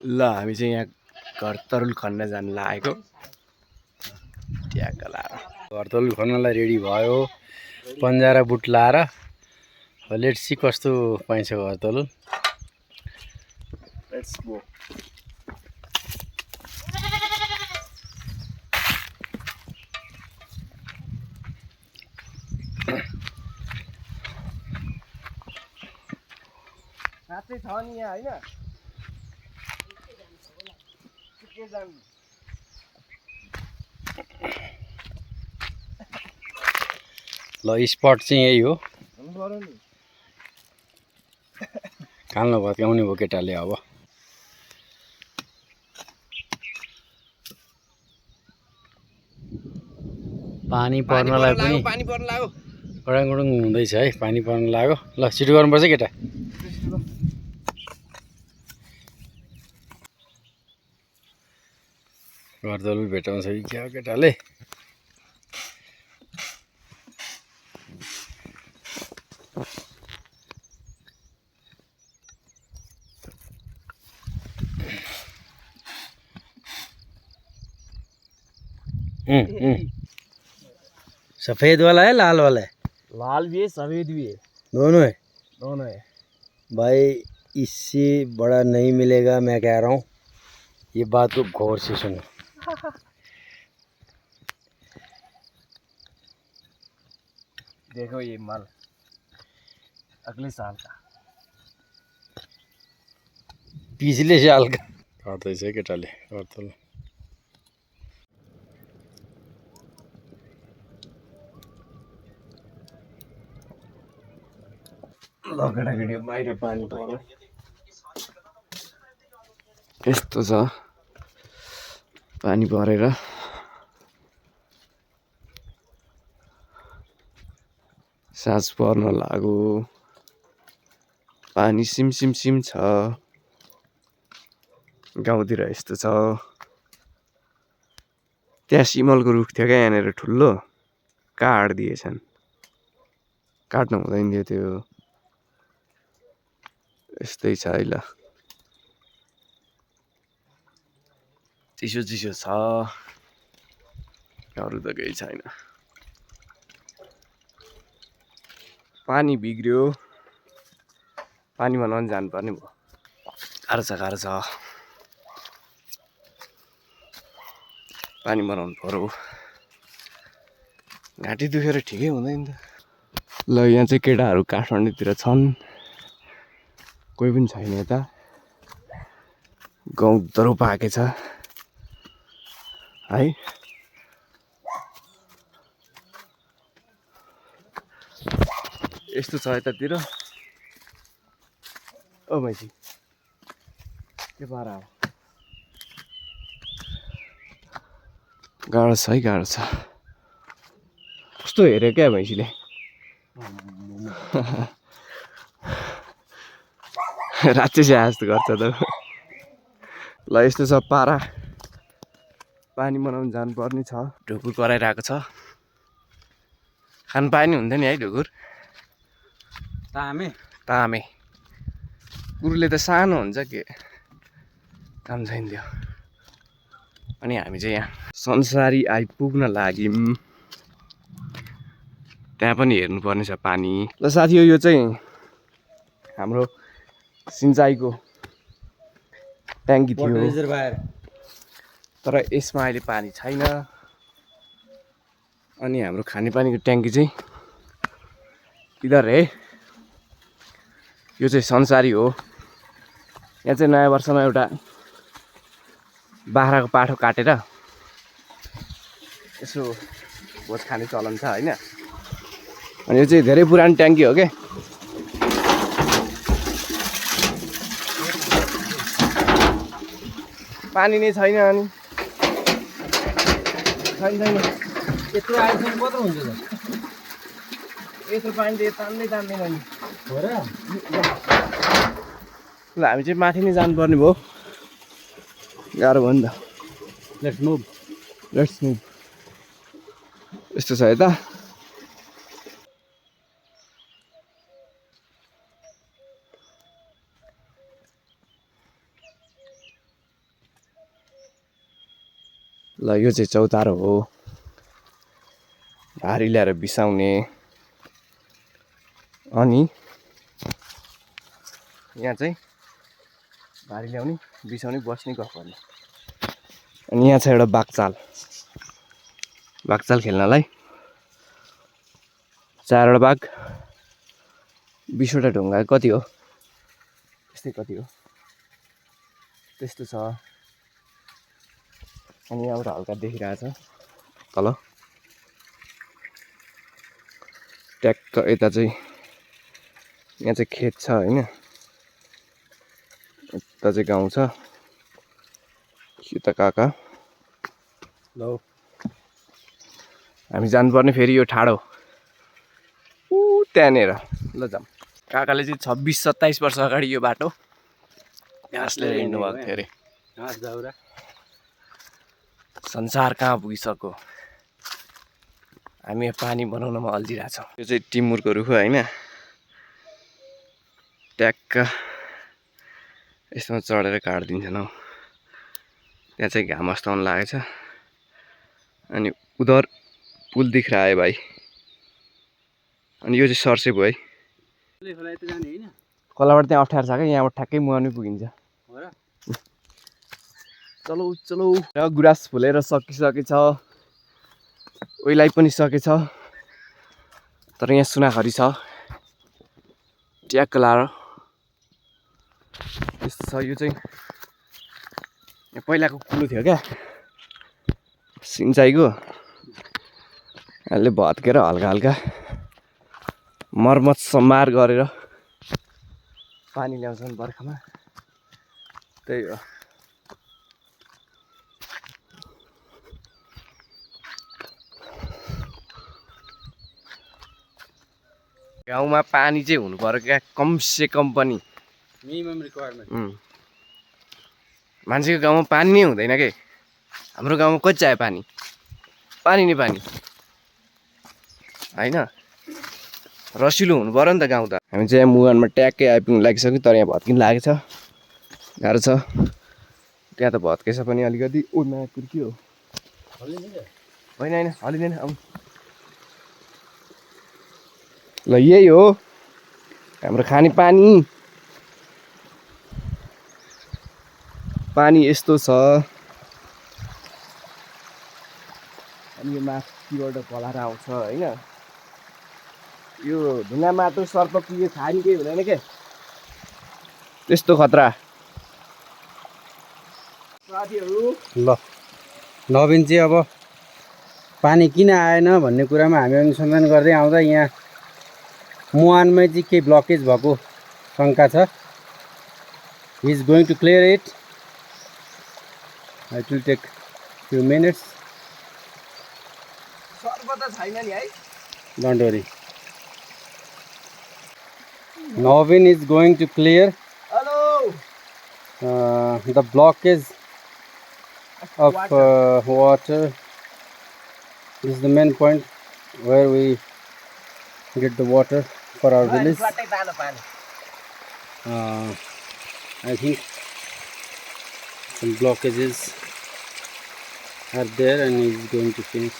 ल हामी चाहिँ यहाँ घर तरुल खन्न जान लागेको ट्याक्क लाएर घर तरुल खन्नलाई रेडी भयो पन्जा र बुट लाएर लेट्स सी कस्तो पाइन्छ घर तरुल लेट्स गो साँच्चै छ नि यहाँ हैन के जान्नु ल स्पट चाहिँ यही हो काल्न भत्काउने भयो केटाले अब पानी पर्नलाई पनि पानी पर्न लाग्यो गडाङगुडुङ हुँदैछ है पानी पर्न लाग्यो ल छिटो गर्नुपर्छ केटा घर तरुल भेटाउँछ कि क्या केटाले सफेद वाला है लाल वाला है लाल भी है सफेद भी है दोनों है दोनों है भाई इससे बड़ा नहीं मिलेगा मैं कह रहा हूँ ये बात को गौर से सुनो देखो ये माल अगले साल का पिछले साल का काट्दैछ है केटाले गर्तल ल केटाकेटी बाहिर पानी पर्यो यस्तो छ पानी परेर साँझ पर्न लाग्यो पानी सिम छ गाउँतिर यस्तो छ त्यहाँ सिमलको रुख थियो क्या यहाँनिर ठुलो काटिदिएछन् काट्नु हुँदैन थियो त्यो यस्तै छ है ल चिसो चिसो छ अरू त केही छैन पानी बिग्रियो पानी बनाउन जानुपर्ने भयो गाह्रो छ पानी बनाउनु पर्यो घाँटी दुखेर ठिकै हुँदैन त ल यहाँ चाहिँ केटाहरू काठमाडौँतिर छन् कोही पनि छैन यता गाउँ दह्रो पाके छ है यस्तो छ यतातिर ओ भैँसी के पारा हो गाह्रो छ है गाह्रो छ कस्तो हेऱ्यो क्या भैँसीले राक्षसी जस्तो गर्छ त ल यस्तो छ पारा पानी बनाउनु जानुपर्ने छ ढुकुर कराइरहेको छ खानु पाए नि हुन्थ्यो नि है ढुकुर तामे कुरुले त सानो हुन्छ के काम छैन थियो अनि हामी चाहिँ यहाँ संसारी आइपुग्न लाग्यौँ त्यहाँ पनि हेर्नुपर्ने छ पानी ल साथी यो चाहिँ हाम्रो सिँचाइको ट्याङ्की थियो तर यसमा अहिले पानी छैन अनि हाम्रो खानेपानीको ट्याङ्की चाहिँ इधर है यो चाहिँ संसारी हो यहाँ चाहिँ नयाँ वर्षमा एउटा बाख्राको पाठो काटेर यसो भोज खाने चलन छ होइन अनि यो चाहिँ धेरै पुरानो ट्याङ्की हो क्या पानी नै छैन अनि छैन यत्रो आइसक्नु मात्र हुन्छ त यत्रो पानी त तान्दैन नि हो र ल हामी चाहिँ माथि नै जानुपर्ने भयो गाह्रो भयो नि त लेट्स मुभ यस्तो छ यता ल यो चाहिँ चौतारो हो, भारी ल्याएर बिसाउने। अनि यहाँ चाहिँ भारी ल्याउने, बिसाउने, बस्ने, गफ गर्ने। अनि यहाँ छ एउटा बाघचाल खेल्नलाई। 4वटा बाघ, 20वटा ढुङ्गा कति हो, त्यस्तै कति हो त्यस्तो छ। अनि यहाँबाट हल्का देखिरहेछ तल। ट्याक्क यता चाहिँ यहाँ चाहिँ खेत छ होइन, यता चाहिँ गाउँ छ। यता काका ल हामी जानुपर्ने फेरि यो ठाडो त्यहाँनिर। ल जाऊँ। काकाले चाहिँ 26-27 वर्ष अगाडि यो बाटो घाँस लिएर हिँड्नु भएको थियो अरे। घाँस दाउरा संसार कहाँ पुगिसक्यो, हामी पानी बनाउनमा अल्झिरहेछौँ। यो चाहिँ टिमुरको रुख हो होइन, ट्याक्क यसमा चढेर काटिदिन्छन् हौ। त्यहाँ चाहिँ घाम अस्ताउन लागेको छ। अनि उधर पुल दिख रहा है भाइ। अनि यो चाहिँ सर्से भयो है। खोलाबाट त्यहाँ अप्ठ्यारो छ क्या, यहाँबाट ठ्याक्कै मुहानमै पुगिन्छ। चलो चलो। र गुराँस फुलेर सकिसकेछ, ओइलाई पनि सकेछ, तर यहाँ सुनाखरी छ ट्याक्क लाएर। यस्तो छ। यो चाहिँ यहाँ पहिलाको कुलो थियो क्या सिँचाइको, अहिले भत्केर हल्का हल्का मर्मत सम्मार गरेर पानी ल्याउँछन् बर्खामा, त्यही हो। गाउँमा पानी चाहिँ हुनु पर्यो क्या, कम से कम पनि मिनिमम रिक्वायरमेन्ट। मान्छेको गाउँमा पानी नै हुँदैन के। हाम्रो गाउँमा कति चाहियो पानी, पानी नै पानी होइन, रसिलो हुनु पर्यो नि त गाउँ त। हामी चाहिँ मुहानमा ट्याक्कै आइपुग्नु लागिसक्यो, तर यहाँ भत्किन लागेको छ, गाह्रो छ। त्यहाँ त भत्केछ पनि अलिकति। ओ नयाँ के हो, होइन होइन हलिँदैन। अब ल यही हो हाम्रो खाने पानी। पानी यस्तो छ। अनि यो माथिबाट खोलाएर आउँछ होइन। यो ढुङ्गा माटो सर्प पुगे खाने केही हुँदैन के, त्यस्तो खतरा। साथीहरू ल नवीन चाहिँ अब पानी किन आएन भन्ने कुरामा हामी अनुसन्धान गर्दै आउँदा यहाँ मुहानमै चाहिँ केही ब्लकेज भएको शङ्का छ। He is going to clear it. It will take few minutes. सर्प त छैन नि है, don't worry. Navin is going to clear the blockage of water. This is the main point where we get the water for our village. I think some blockages are there and he is going to finish,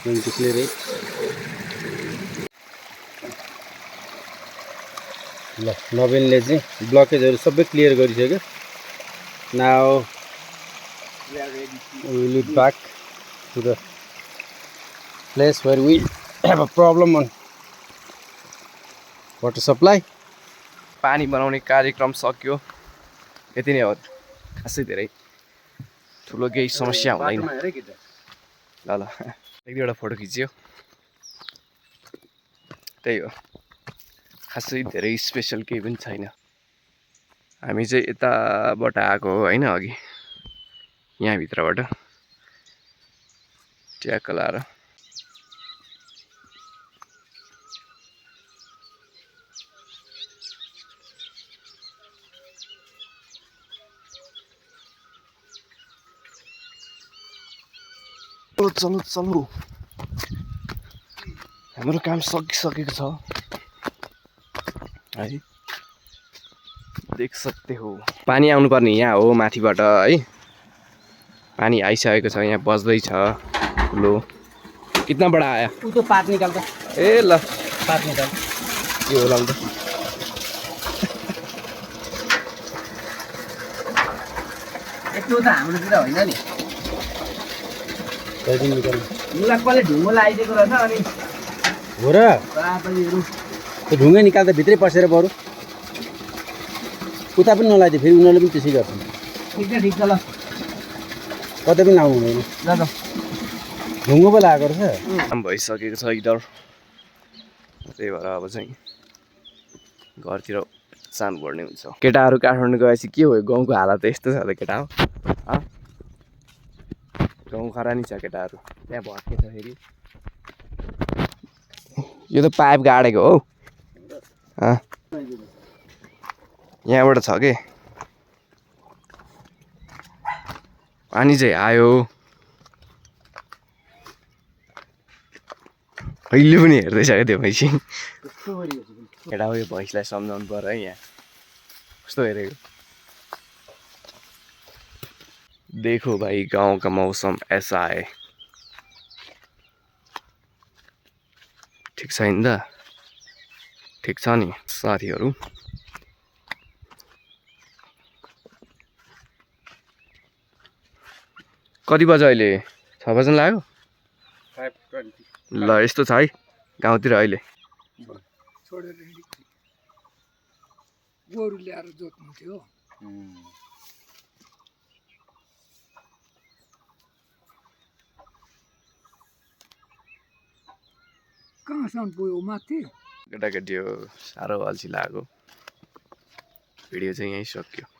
going to clear it. ल नवीनले चाहिँ ब्लकेजहरू सबै clear गरिसक्यो। Now we will be back to the place where we have a problem on water supply. पानी बनाउने कार्यक्रम सक्यो, यति नै हो। खासै धेरै ठुलो केही समस्या हुँदैन। ल ल एक दुईवटा फोटो खिच्यो, त्यही हो। खासै धेरै स्पेसल केही पनि छैन। हामी चाहिँ यताबाट आएको हो होइन, अघि यहाँभित्रबाट ट्याक्क लाएर। चलो चलो हाम्रो काम सकिसकेको छ है, देख सकते हो। पानी आउनु पर्ने यहाँ हो माथिबाट है, पानी आइसकेको छ यहाँ बज्दैछ लो कितना बडा आयो ऊ त्यो पात निकाल त ए ल पात निकाल के होला नि त त्यो त हाम्रोतिर होइन नि त्यही निकाल मुला कसले ढुङ्गो लगाइदिएको रहेछ अनि हो र त्यो ढुङ्गा निकाल त भित्रै पसेर बरु उता पनि नलाइदियो फेरि उनीहरूले पनि त्यसै गर्छन् ठिक छ ल कतै पनि लाउनु हुँदैन ल त ढुङ्गो पो लगाएको रहेछ काम भइसकेको छ इधर त्यही भएर अब चाहिँ घरतिर जानुपर्ने हुन्छ केटाहरू काठमाडौँ गएपछि के हो गाउँको हालत यस्तो छ त केटा हो गाउँ खरानी छ केटाहरू त्यहाँ भत्केछ फेरि यो त पाइप गाडेको हो यहाँबाट छ के पानी चाहिँ आयो अहिले पनि हेर्दैछ क्या त्यो भैँसी केटा हो यो भैँसीलाई सम्झाउनु पर्यो है यहाँ कस्तो हेरेको देखो भाइ गाउँ का मौसम ऐसा है ठिक छ नि त ठिक छ नि साथीहरू कति बज्यो अहिले 6 बज्न लाग्यो ल यस्तो छ है गाउँतिर अहिले गोरु ल्याएर जोत्नु थियो कहाँसम्म पुग्यो माथि केटाकेटी हो साह्रो अल्छी लाग्यो भिडियो चाहिँ यहीँ सक्यो